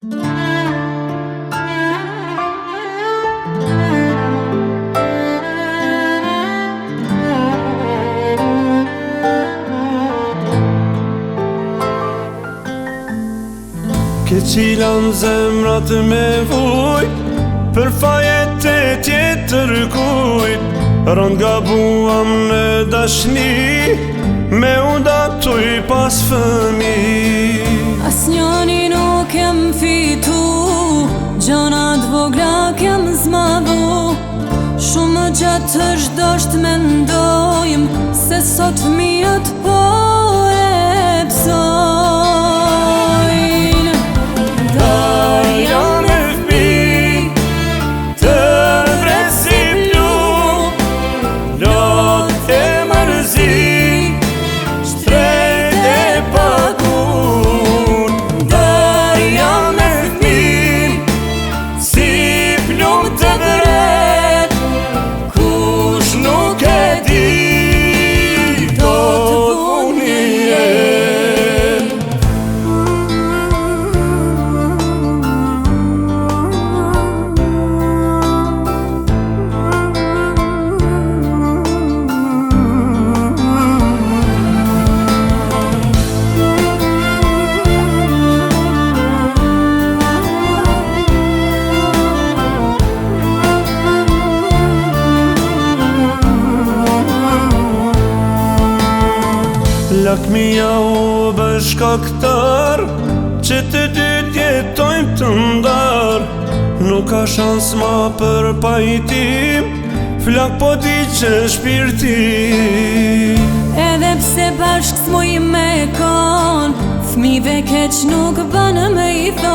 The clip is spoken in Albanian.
Keq i lanë zemrat me vujt Për fajet e tjetërkujt Rënd gabuam në dashni Me u da tuj pas fëmi Asnjoni nuk kem fitu Gjona t'vogla kem zmadhu Shumë gjatë është dosht mendojmë Se sot fëmijët po e pësojnë Daja me fmi Të vret si plumb Lot e mërzi Shtrejt e pagun Daja me fmi Si plumb të vret Kush nuk e di Do të vuni Lakmia u bë shkaktar Që të dy jetojmë të ndar Nuk ka shans ma për pajtim Flak po digjet shpirti Edhe pse bashkë s'muj me kon Fmive keq nuk bën me i thon.